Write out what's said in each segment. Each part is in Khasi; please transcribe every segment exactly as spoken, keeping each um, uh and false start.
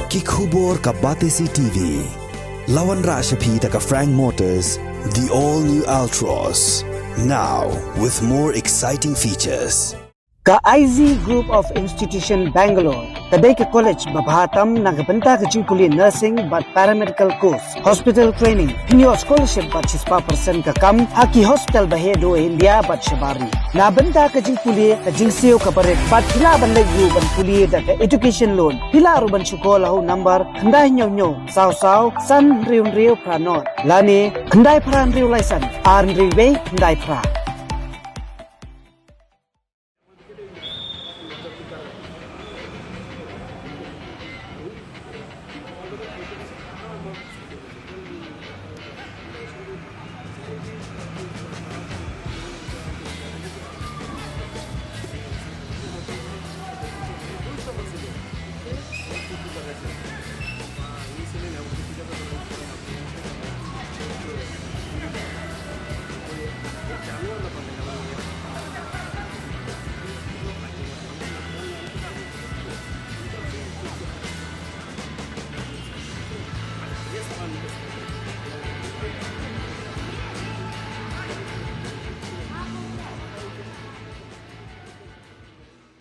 Ki khubor ka Batesi T V. La wanrah sha phi da ka Frank Motors, the all new Altroz. Now, with more exciting features. Ka I Z Group of Institution Bangalore ka dei ka college ba bha tam na ka bynta ka jingpule nursing bad paramedical course, hospital training, pynïoh scholarship bad shispah percent ka kam ha ki hospital ba heh duh India bad shabar ri. Na bynta ka jingpule ka jingsiew kaba rit bad phi lah ban leit ruh ban pule da ka education loan. Phi lah ruh ban shu call ha u number khyndai hynñiew hynñiew saw saw san hynriew hynriew phra nod lane khyndai phra hynriew lai san ar hynriew wei khyndai phra.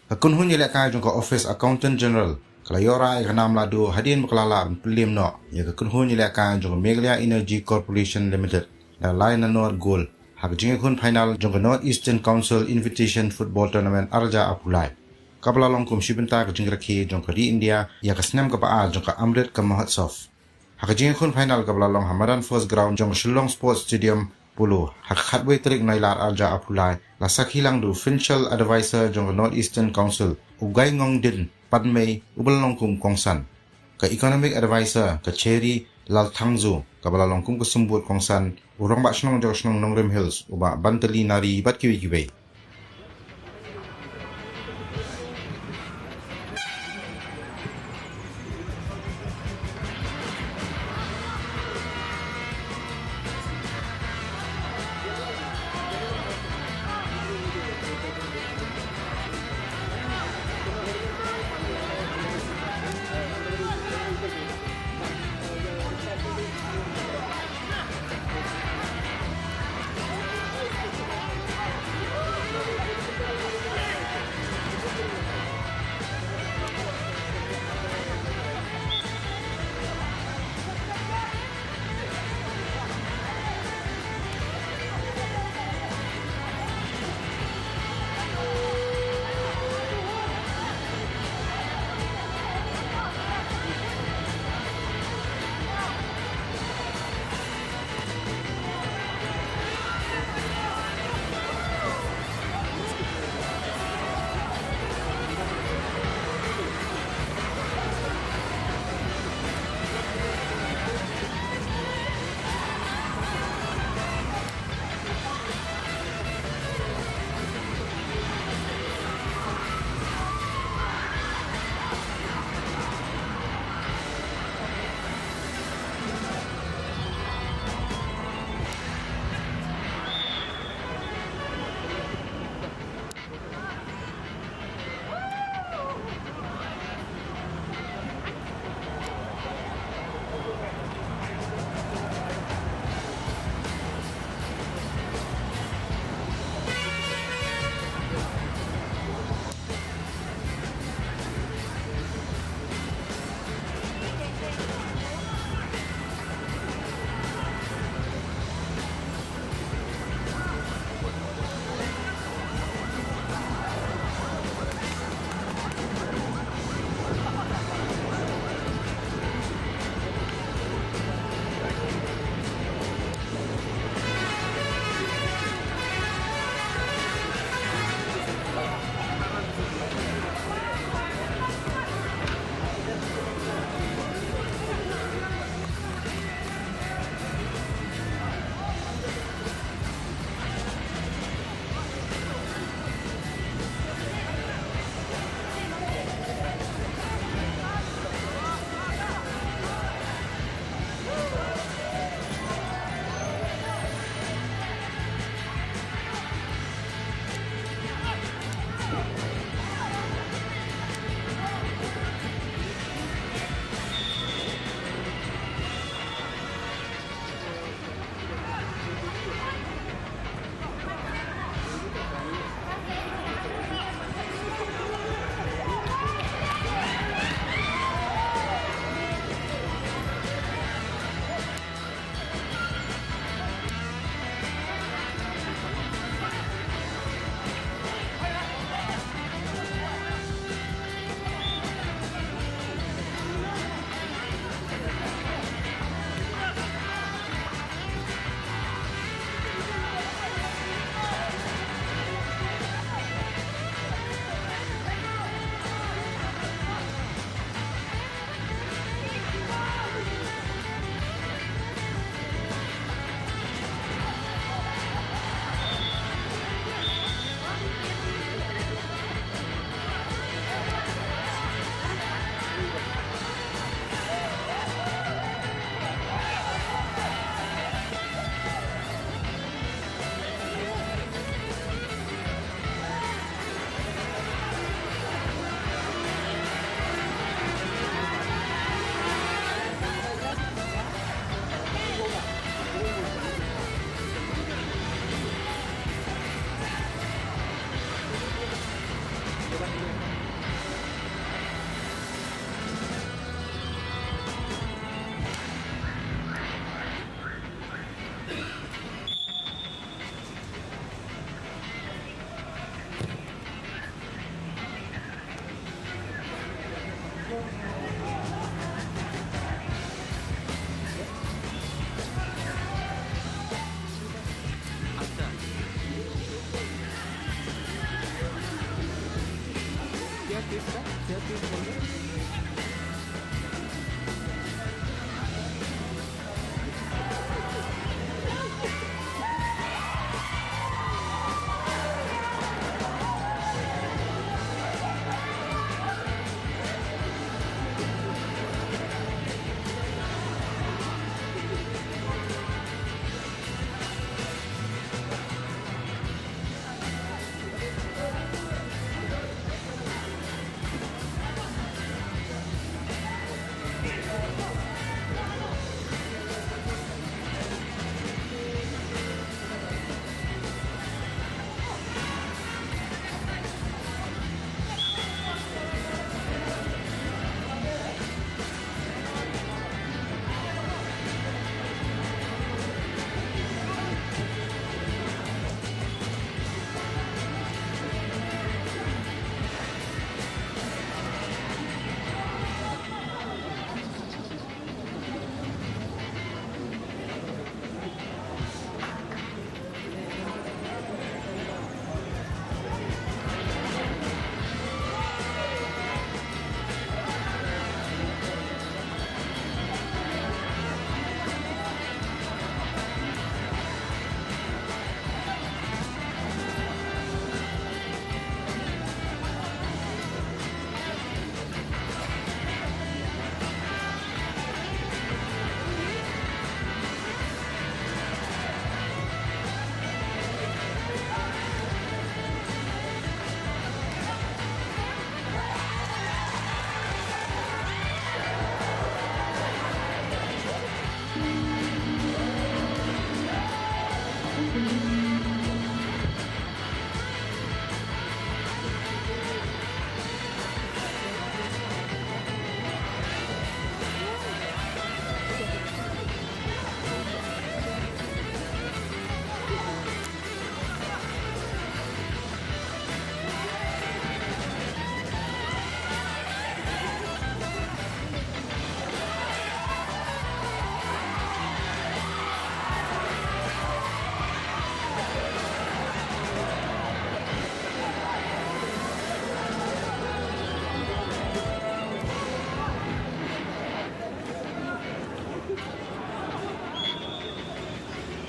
Ka kynhun ïalehkai jong ka Office Accountant General ka la ïoh rah ïa ka nam lahduh hadien ba ka la lah ban pynliem noh ïa ka kynhun ïalehkai jong ka Meghalaya Energy Corporation Limited da lai na nod gol ha ka jingïakhun final jong ka North Eastern Council Invitation Football Tournament arhajar arphew lai, kaba la long kum shi bynta ka jingrakhe jong ka ri India ïa ka snem kaba ar jong ka Amrit ka Mahotsav. Ha ka jingïakhun final kaba la long ha Madan First Ground jong ka Shillong Sports Stadium, Polo, ha ka khatwei tarik Nailar arhajar arphew lai, la sakhi lang da u Financial Advisor jong ka North Eastern Council, u Gaingongdin Padmei, uba la long kum u kongsan. Ka Economic Advisor, ka Cherry Lalthangzo, kaba la long kum ka symbud kongsan, u Rangbah Shnong jong ka shnong Nongrim Hills, u Bah Bantali Nari bad kiwei kiwei.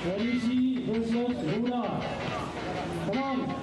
Manishi versus Runa. Come on.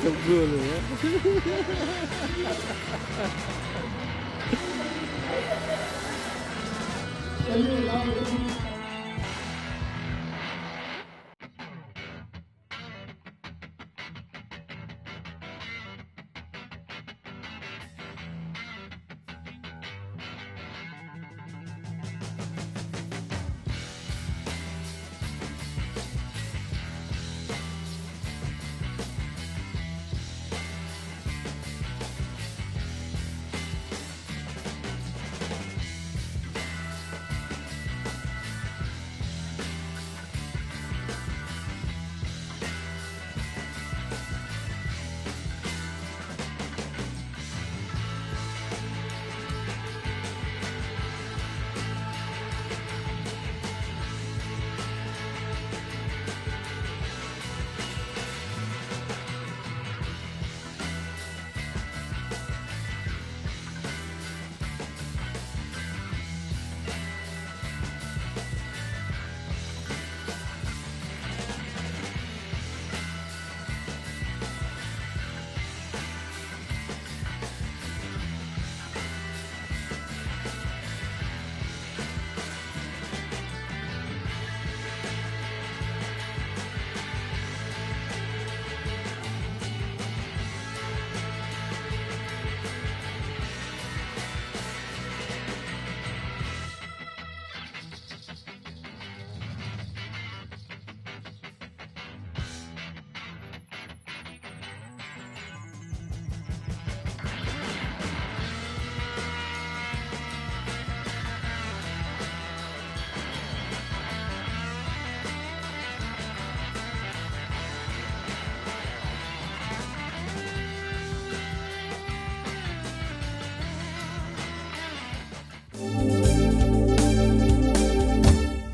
Sebel ya.